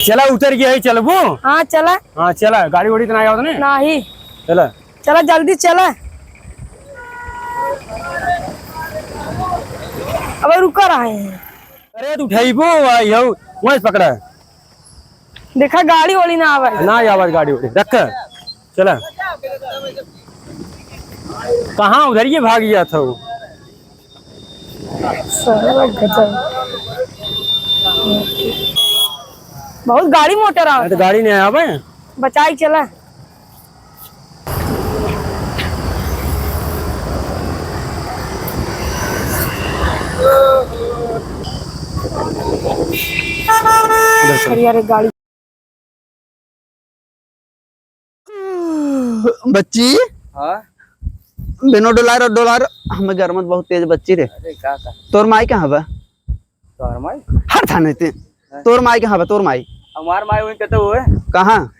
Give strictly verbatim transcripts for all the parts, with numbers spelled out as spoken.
चला, उतर गया है, चलबू? हाँ, चला। हाँ, चला, गाड़ी वाड़ी तो ना आवत ने? नाही। चला। चला, जल्दी चला। अब रुका रहे हैं। अरे, तू उठाइबू, आई हो, वहीं से पकड़ा। देखा, गाड़ी वाड़ी ना आवे। ना आवाज गाड़ी वाड़ी, रख। चला। कहाँ उधर ये भाग गया था वो? साला गजब। बहुत गाड़ी मोटर आ। तो गाड़ी नहीं आवे। बचाई चला। अरे, अरे, गाड़ी। बच्ची। हाँ? बिनो डोलार और डोलार, हमें गरमत बहुत तेज बच्ची रे। अरे, का, का? तोर माई कहाँ बा? तोर माई? हट थाने ते। हाँ। तोर माई कहाँ बा, तोर माई? हमार माई वहीं कहते हुए। कहाँ?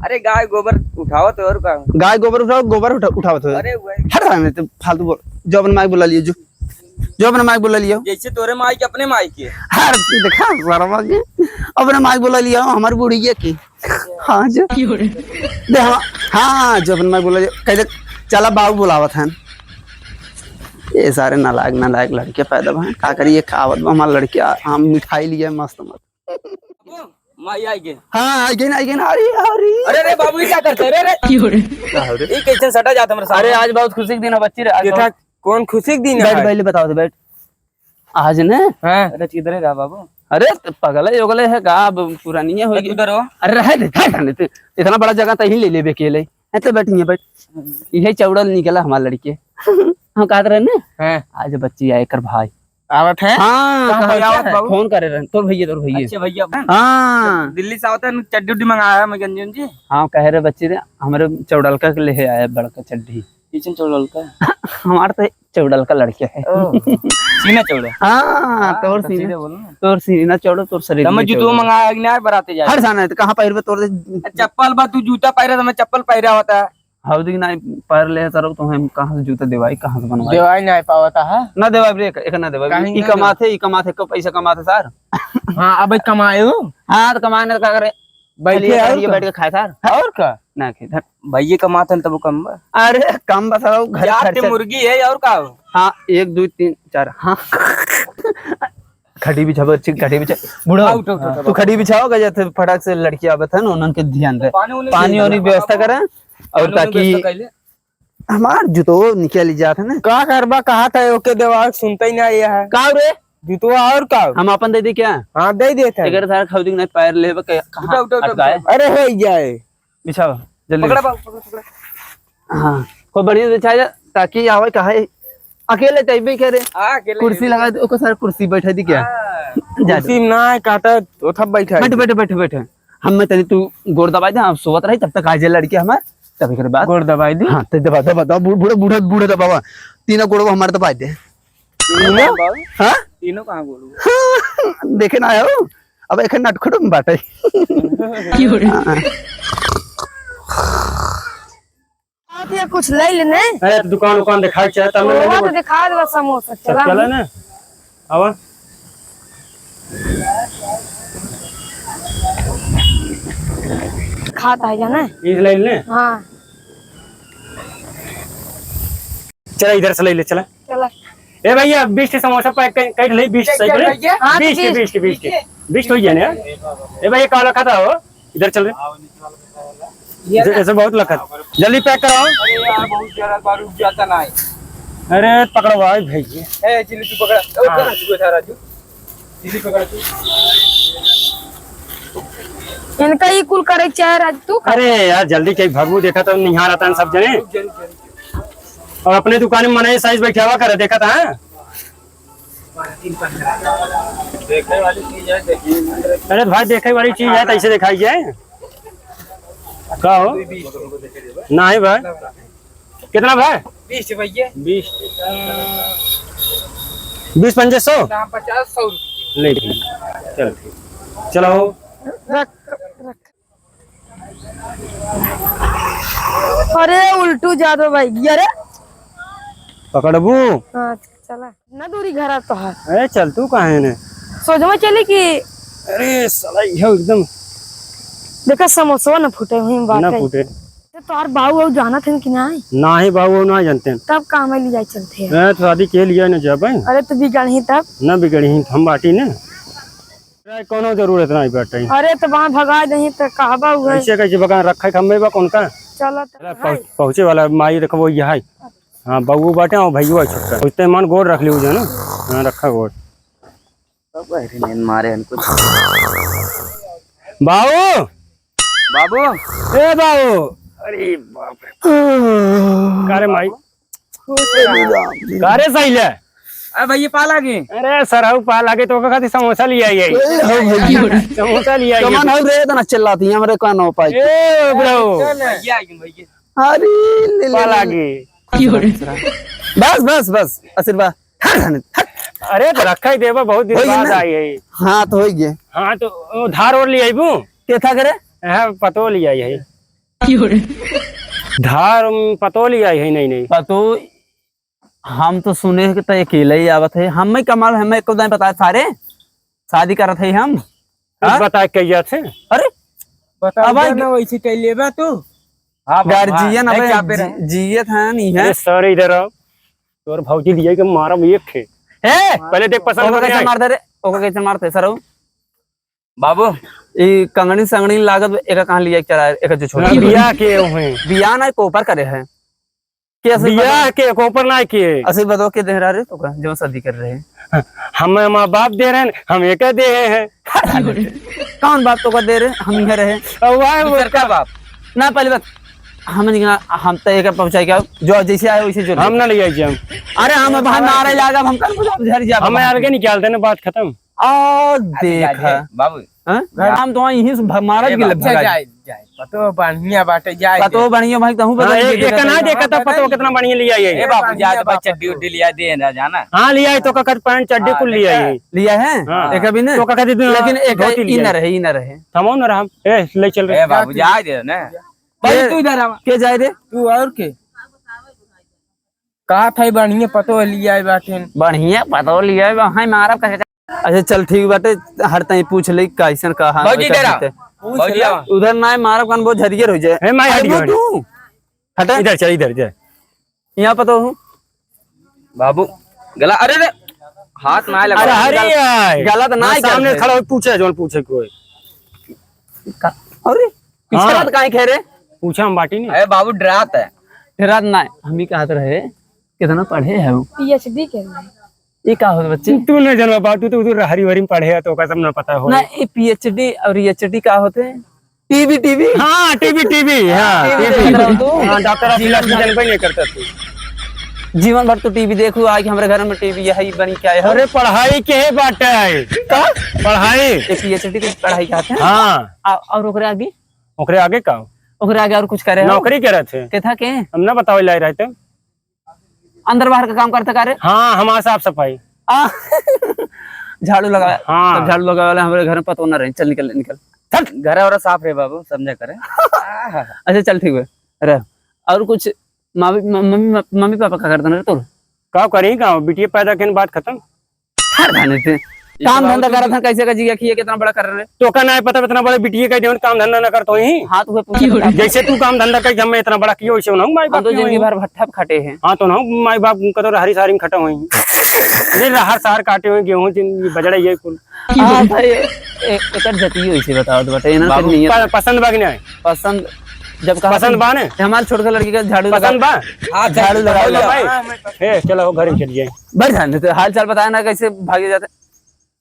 अरे, गाय गोबर उठावत है और का? गाय गोबर उठाओ, गोबर उठा-, उठावत है। अरे, वही। हट थाने ते, फालतू बोल। जो अपन माई बुला लियो, जो। जो अपने माई बुला लियो। जैसे तोरे माई के अपने माई के। हर चीज देखा, सारा माई के। अपने माई बुला लियो, हमारी बूढ़ी के की। हाँ, जो। दे, हाँ, हाँ, जो अपने माई बुला लियो। कह दे, "चला, बाबू बुलावत हैं।" ये सारे नालायक, नालायक लड़के पैदा भए। का करिए, खावत बा हमार लड़के, हम मिठाई लिए मस्त मस्त। माई आई गे। हाँ, आई गे ना, आई गे ना। अरे, अरे। अरे, अरे, बाबू, ये क्या करते हैं? अरे, अरे। का हो रे? ये कैसे सटा जाता हमारे साथ? अरे, आज बहुत खुशी के दिन है, बच्ची रे। आज देखा, बहुत कौन खुशी के दिन बैठ, है? पहले बताओ तो, बैठ। आज ने? हाँ। अरे, किधर है रहा बाबू? अरे, त पगले ओगले है का? अब पुरानिया हो ए, गई। किधर हो? अरे, रहे दे, रहे दे, इतना बड़ा जगह तो ही ले लेबे के ले। ए, तो बैठ, यहाँ बैठ। यही चौड़ल निकला हमार लड़के। हम कहत रहे ने? हाँ। आज बच्ची आए कर भाई। आवत है? हाँ, कहाँ कहाँ पे आवत है? बाबू? फोन करे रहन, तोर भैया, तोर भैया। अच्छा भैया। हाँ। दिल्ली से आवत है, चड्डी उड्डी मंगाया है, मैं गंजी उंजी। हाँ, कहे रहे बच्ची रे, हमरे चौड़लका के लिए आया बड़का चड्डी। किचन चौड़लका? हमार तो चौड़लका लड़के है। ओ, सीना चौड़ा। हाँ, हाँ, तोर तो सीना, सीधे बोलो ना। तोर सीना चौड़ा, तोर शरीर तो मैं भी जूतवा चौड़ा। मंगाया कि नहीं, बराते जाए? हर साना है, तो कहाँ पहिरबे तोर? चप्पल बा, तू जूता पहिरा, तो मैं चप्पल पहिरा होता। हौदी के नाई पैर ले सर, तो हम कहाँ से जूता देवाई, कहाँ से बनवाई? देवाई नाई पावता है। ना देवाई रे, एक, एक ना देवाई। काहे ई ना कमाथे, देवाई? ई कमाथे, को पैसा कमाथे सर। हाँ, अब कमाए हो? हाँ, तो कमाए ना, तो का करे? बैठे खाली और ये का? बैठ के खाए सर। और का? ना खाए, धर। भैया कमाथे न तब कम बा। अरे, कम बस हो, घर चार ठे खर्चा। मुर्गी है और का हो? हाँ, एक, दो, तीन, चार, हाँ। खटी बिछाओ, अच्छी खटी बिछा। बूढ़ा, उठ, उठ, उठ, तू उठ। खटी बिछाओ, का जाते फटाक से लड़की आवत है ना, उन्हन के ध्यान दे। पानी उनी पानी दे उनी दे। व्यवस्था करा और पानी उनी ताकि व्यवस्था कर ले। हमार जूतो निकल जात है ना। का करबा, कहा था ओके देवा, सुनता ही ना ये है। का रे? जूतवा और का? हम अपन दे दी क्या? हाँ, दे देत है। अगर सारा खौदी के नहीं पैर लेबे के, कहाँ उठा, उठा, उठा, अटकाए? उठा। अरे, हो जाए। बिछाओ, जल्दी पकड़ा बिछाओ। बाबू, पकड़ा, पकड़ा। हाँ, खूब बढ़िया से बिछाया, ताकि आवे कहे, अकेले टाइप भी कह रहे। हाँ, अकेले कुर्सी टाइप लगा दे, ओकर सारा कुर्सी बैठा दी क्या? हाँ। जा कुर्सी दे। ना है, काटा, ओथा बैठा बैठ, है। बैठ, बैठ, बैठ। हम मैं तनी तू गोड़ दबाई दे, हम सोवत रही, तब तक आ जाए लड़के हमार, तब एकरे बाद गोड़ दबाई दी? हाँ, ते दबा, दबा, दबा, बूढ़-, बूढ़ा, बूढ़ा, बूढ़ा दबावा। तीनों गोड़वा हमार दबाई दे। तीनों तीनों? कहाँ बा? हाँ? तीनों कहाँ गोड़वा? देखे ना आयो, अब एक नटखट में बाटे। की हो रही? हाँ। आप ये कुछ ले लेने। अरे, दुकान उकान दिखाई चाहे, तब ओवा ले तो लेबो। दिखा देबा समोसा, सब चला चला ना। ना। आवा। खाता है जाना। इस लाइन ले। हाँ। चला, इधर से ले ले, चला। चला। ए भैया, बीस के समोसा पैक कर, कर ले, बीस सही करे। हाँ, तो बीस के, बीस। बीस के, बीस के। बीस तो ही है ना यार। ए भैया, का लखा था हो? इधर चल रे। ये इधर ना। ऐसे बहुत लखा। जल्दी पैक कराओ। अरे यार, बहुत ज्यादा बार रुक जाता ना है। अरे, पकड़ो भाई, भेजिए। ए, जिली, तू पकड़ा। ओ, हाँ। पकड़, तू बैठा, राजू। जिली पकड़ तू। इनका ही कुल करे के चाहे, राजू, तू कर। अरे यार, जल्दी कहीं भगबू, देखा तो निहार आता है सब जने। रुक जा, रुक जा, रुक जा। और अपने दुकान में मनाई साइज बैठावा करे, देखा था, हाँ? देखे वाली चीज है, देखिए। अरे भाई, देखे वाली चीज है तो ऐसे दिखाई जाए। का हो? नहीं भाई, कितना भाई? बीस भैया। बीस। बीस पंजे सौ? ना, पचास, सौ रुपये। ले ठीक। चलो ठीक। चलो। रख, रख। अरे उल्टू जादो भाई, अरे। पकड़बू? हाँ, चला। ना दूरी घर आ तोहार। अरे चल तू काहे ने? सोझवा चली कि? अरे साला, ये एकदम देखा, समोसवा न फूटे, वहीं बात ना है। फूटे। तो तोहार बाऊ, बाऊ जानत हन कि नाहीं? नाहीं, बाऊ, बाऊ ना जानते हैं। तब का हमें ले जाए चलते हैं? ए, तो शादी के लिए न जाबे। अरे, तो बिगड़ही तब? ना बिगड़ही, हम बाटी ने। अरे, कोनो जरूरत नाहीं बाटे। अरे, तो वहाँ भगा दही, तो कहबा हुआ। ऐसे कैसे भगा रखा है, खम्बे बा कौन का? चलो, तो चला, भाई। पहुँच-, पहुँचे वाला माई देखो, वो ये है। हाँ, बउओ बाटे और भइयो है छोटका। उसते मन गोड़ रख लियो जानो। हाँ, रखा गोड़। सब अरे नींद मारे हैं कुछ। बाऊ! बाबू! ए बाऊ! अरे बाप रे। का रे माई? का रे साइले? अरे भैया, पा लागे। अरे सरहु, पा लागे तो ओकर खातिर समोसा ले आई है। ए, हो भैया। समोसा ले आई है। कमान हो रे, इतना चिल्लाती है हमरे कानों पाई। ए ब्रो। भैया आ गए, भैया। अरे, ले, ले, पा ले, ले। लागे। बस, बस, बस, आशीर्वाद। हट, हट, हट। अरे, तो रखा ही देबा, बहुत दिन होई बाद ना? आई है। हाँ, तो होई गए। हाँ, तो वो धार और ले आईबू? के था करे? हाँ, पतो ले आई है। धार, उम, पतो ले आई है, नहीं, नहीं। पतो, हम तो सुने कि तो अकेले ही आवत है। हम ही कमाल, हमें एको दाई बताए सारे। शादी करत है हम। कुछ हाँ? बताए कहिया से? अरे, बताओ अब ना, वैसे कैले बा तू? हाँ, बाबा, गार्जियन नहीं अबे क्या पे रहे? जी-, जियत है, नहीं है। अरे सर, इधर आओ। तोर भौजी दिया के मारब एक खे। ए! पहले देख पसंद ओका कैसे मारते रे? ओका कैसे मारते, सर? बाबू। ई कंगनी संगनी लागत, एका कहाँ लिया के चला, एका जो छोड़ हाँ, दे। बियाह के हुए। बियाह ना, कोपर करे है। के असिल बियाह बताओ? के, कोपर ना के। असिल बताओ, के देहरा रे तोका, जो शादी कर रहे हैं? हम माँ बाप दे रहे हैं, हम एक दे हैं। कौन बाप तोका दे रहे? हम इहे रहे। अब वह वो दूसर का बाप? ना, पहली बात, हम नहीं ना, हम तो एक पहुँचाई क्या, जो जैसे आए वैसे जो हम ना ले आई हम। अरे, हम अब हम आ रहे जाएगा, हम कल को झर जाएगा। हमें अलगे निकाल देना, बात खत्म। और अरे, देख, जा, जा, बाबू। हाँ? घर हम तो यहीं से भ-, मारत ए के बाबू, लग जा, भगा जाए, जाए। पतो बढ़िया बाटे, जाए पतो दे। बढ़िया भाई, तहूँ हाँ, बदल एक, के एक देता ना है। देखा था, पतो कितना बढ़िया लिया ये। ए बाबू, बढ़िया जाए तो भाई, बाबू। चड्डी उड्डी लिया दे ना, जाना। हाँ, लिया है तो का कट पैंट चड्डी हाँ, कुल लिया देखा। है। लिया है? हाँ। एक अभी ना? तो का कहते थे, लेकिन एक धोती ई लिया ना है। रहे, ई ना रहे। थमो ना रहा। ए, ले चल रे। ए बाबू, जाए दे ना। भाई, के, तू इधर आवा। के जाए रे? तू और के? का था बढ़िया पतो लिया है बाटे। बढ़िया पतो लिया है, वहाँ मारब कहे। अच्छा चल ठीक बाटे, हर ताई पूछ ले कैसन का हाल भौजी है, डेरा। कैसे? पूछ भौजी ले। आवा। उधर ना मारब कान बहुत झरियर हो जाए। हे माई, अरे हट वो गयो। तू। हटा। इधर चल, इधर, इधर। यहाँ पतो हूँ। बाबू, गला, अरे रे, हाथ ना लगा। अरे हरी आए। गलत ना हाँ, ही सामने करते। खड़ा हो, पूछे, जौन पूछे कोई। का-, अरे, पीछे हाँ। बात काहे कह रहे? पूछा हम बाटी नहीं। अरे बाबू, डरात है। डरात ना है, हम ही कहत रहे, कितना पढ़े है वो? पीएचडी के लिए। ये का होत बच्ची? तू नहीं जानबा बाबू, तू तो उधर हरी भरी में पढ़े है, तो ओका सब ना पता हो। ना, ये पीएचडी और एचडी का होते हैं? टीवी, टीवी। हाँ, टीवी, टीवी, हाँ, टीवी टीवी। देख रहा हूँ तू। हाँ, डॉक्टर अखिलेश जी। जनबे नहीं करता तू। जीवन भर तो टीवी देखू, आज हमरे घर में टीवी यही बनी क्या है? अरे, पढ़ाई के है बाटे। का? पढ़ाई। ये पीएचडी की पढ़ाई कहते हैं? हाँ। आ, और ओकरे आगे? ओकरे आगे का? ओकरे आगे और कुछ करे हो? नौकरी करे थे। के था के? हम ना बतावे लाई रहे थे। अंदर बाहर का काम करता का रे? हाँ, हमारा साफ सफाई। आ, झाड़ू लगा। हाँ। तब झाड़ू लगावे वाला हमरे घर में पतो ना रहे। चल निकल, निकल। चल, घर और साफ रहे बाबू, समझा करे। अच्छा चल ठीक है, रह। और कुछ मम्मी, मम्मी, मम्मी पापा का करता ना रे तोर? का करी का? बिटिया पैदा के बात खत्म। हर धाने थे। काम धंधा करत हैं, कैसे का जिया किए, कितना बड़ा कर रहे हैं? तो का ना पता, इतना बड़ा बिटिया का जौन काम धंधा ना करत होई। हाँ, तो वह पूछे बता। जैसे तू काम धंधा कर, जब मैं इतना बड़ा कियो, वैसे ना हूँ, माई हम बाप तो की जिंदगी होई। भर भट्ठा पे खटे हैं। हाँ, तो ना हूँ, माई बाप का तो रहरी सारी में खटा होई। अरे, रहर सार काटे हुए, गेहूं, जिन, ये बजड़ा, ये कुल। हाँ, भाई, ए-, एकर जतियो इसे बताओ तो बता, इन्हें बाबू, फिर नहीं है। प-, पसंद बा कि नहीं? पसंद, जब कहा पसंद था, बा ने? हमारे छोटका लड़की का झाड़ू पसंद लगा, बा? हाँ, झाड़ू लगा लिया। भाई, ए, चलो, घर में चलिए। बैठ जाने तो हाल चाल बताया ना, कैसे भागे जाते।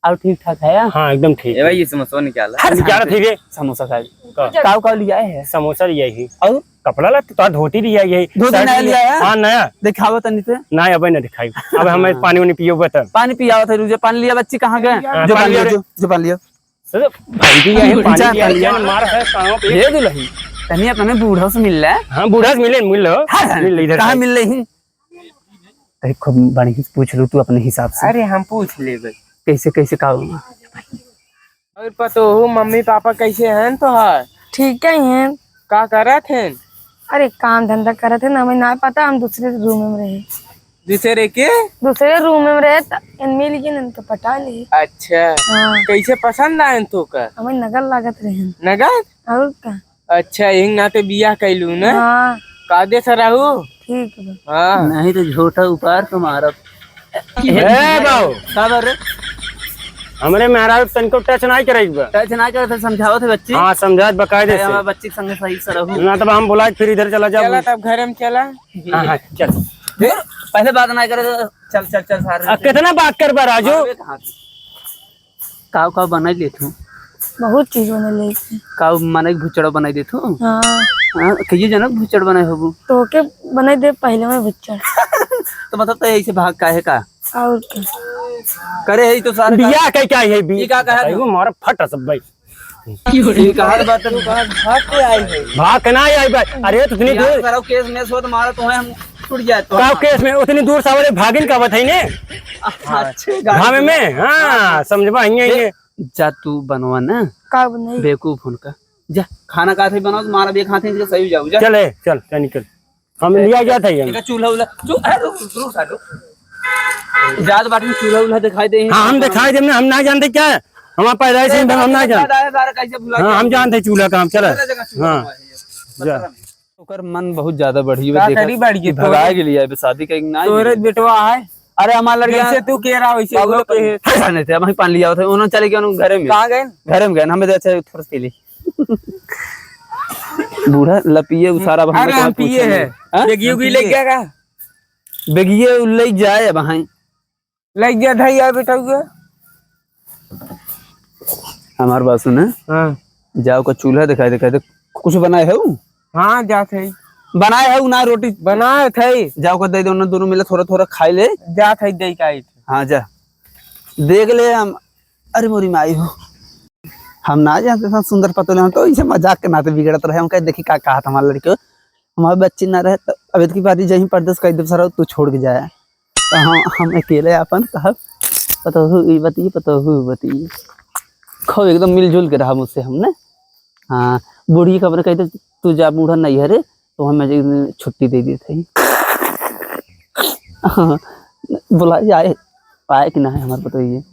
और ठीक ठाक है? हाँ, एकदम ठीक ए है। भाई, ये समोसा निकाला। हर निकाला खाते। ठीक है। समोसा खाए। का? काऊ काऊ लिया है? समोसा लिया ही। और? कपड़ा ला, तो धोती लिया ही। धोती नया लिया है? हाँ, नया। दिखावा तनी से। ना, अबे ना दिखाई। अब हमें हाँ। पानी वानी पियो बता। पानी पियावा था, रुझे पानी लिया बच्ची, कहाँ गए? हाँ, जो पानी पानी लिया लिया, रे। जो, जो पानी लिया। अरे, भाई भी यही पानी जा, लिया, पानी लिया। जान मार है, पाँव पे। ये दुल्हन, तनी अपने बूढ़ा से मिल ले। हाँ, बूढ़ा से मिले, मिल लो। हाँ, हाँ। मिल ले इधर कहाँ से। मिल रही? अरे, खूब बढ़िया से पूछ लो तू अपने हिसाब से। अरे, हम पूछ लेबे। कैसे, कैसे का हुआ? और पतोहू, मम्मी पापा कैसे हैं तोहार? ठीक ही हैं। का करत हैं? अरे, काम धंधा करत हैं ना, हमें ना पता, हम दूसरे रूम में रहे। दूसरे के? दूसरे रूम में रहे, त इन मिल गए, इनके पटा लिए। अच्छा। हाँ। कैसे पसंद आयन तोका? हमें नगर लागत रहे। नगर? और का? अच्छा, यही नाते बियाह कैलू ना? हाँ। कायदे से रहू? ठीक बा। हाँ। नहीं तो झोटा उपार तो मारब। ए बाबू। का बात रे? हमरे मेहरारू तनिको टच नाहीं करे बा। टच नाहीं करे थे, समझावत है बच्ची। हाँ, समझावत बकायदे अरे, से। हमारे बच्ची के संगे सही से रहू। ना तब हम बुलाए फिर इधर चला जाओ। चला तब घर में चला। हाँ, हाँ, चल। फिर पहले बात ना करे तो चल, चल, चल सारे। आ, कितना बात कर बा राजू? अरे, कहाँ से? काव काव बनाई लेत हूँ? बहुत चीज बनाई लेत हूँ। काव माने भुचड़ा बनाई देत हूँ? हाँ। हाँ, कहिए जनक भुचड़ बनाए होबू। तो के बनाई दे पहले में भुचड़। तो मतलब तो ऐसे भाग का है का? और का? करे है तो सारे बियाह का क्या है बी-, ये का कहा बताइए, था? मारा फटा सब भाई। ये कहा था बात तू कहा भाग के आई है। भाग के ना आई भाई। अरे तो इतनी दूर करो केस में सो तो मारा तो है हम छूट जाए तो। काव केस में उतनी दूर सावरे भागिन का बताई ने? अच्छे गाड़ी घामे में, हाँ, समझबा हियाँ ये। जा तू बनवा ना। का बनाई? बेवकूफ उनका। जा, खाना का थे बनाओ, तुम्हारा भी खाते हैं, सही हो जाओ, जा। चल, ए, चल, चल निकल। हम लिया जात है हम। एक चूल्हा उल्हा, चू-, अरे, रुक, रुक, रुक, रुक। जात बाटी में चूल्हा उल्हा दिखाई दे। हाँ, हम दिखाई दे, हम ना जानते क्या है। हमारे पैदाइश से हम ना जानते। दादा है, सारा कैसे भुला हाँ, गया? हम जानते हैं चूल्हा काम, चल। दूसरा जगह चूल्हा हाँ, हुआ है ये। जा। ओकर मन बहुत ज्यादा बढ़ी का देखा करी बढ़ गई कि भगाए तोरे? के लिए अब शादी का एक ना तोरे ही। बेटवा है। अरे हमार लड़का जैसे तू कह रहा वैसे बाबू वो लोग के है। हट जाने थे, हम ही पान लिया थे, उन्होंने चले गए उन्होंने घरे में। कहाँ गए? घरे में गए, हमें तो अच्छा थोड़ा सा पी ली। बूढ़ा लपिए उ सारा अब हमें अरे कहाँ हम पिए पूछे हैं। हैं? बेगियो हम भी ले पिए। गया का? बेगिए उ ले जाए अब हैं। लग गया था यार बेटा हुआ। हमार बात सुने। हाँ। जाओ का चूल्हा दिखाई, दिखाई दे। कुछ बनाए है उ? हाँ, जात है। बनाए है उ ना रोटी? बनाए थे। जाओ का दे दे, उन्हें दोनों मिला थोड़ा, थोड़ा खाई ले। जात है, दे का आई थे। हाँ, जा। देख ले हम। अरे मोरी माई हो। हम ना जानते था सुंदर पतोले, हम तो इसे मजाक के नाते बिगड़त रहे। हम कहे, "देखी का कहा था हमारे लड़के, हमारे बच्चे ना रहे, तो अब इतकी बारी जहीं परदेस कह दे, सारा तू छोड़ के जाए।" तो हम, हम अकेले आपन कहब, "पतोहू ई बतिये, पतोहू ई बतिये।" खूब एकदम मिलजुल के रहा मुझसे हमने। हाँ, बूढ़ी के अपने कहते, "तू जा बूढ़ा नहीं है रे," तो हमें एक दिन छुट्टी दे देते हैं। हाँ, बुला जाए, पाए कि ना है हमारे पतोहिए।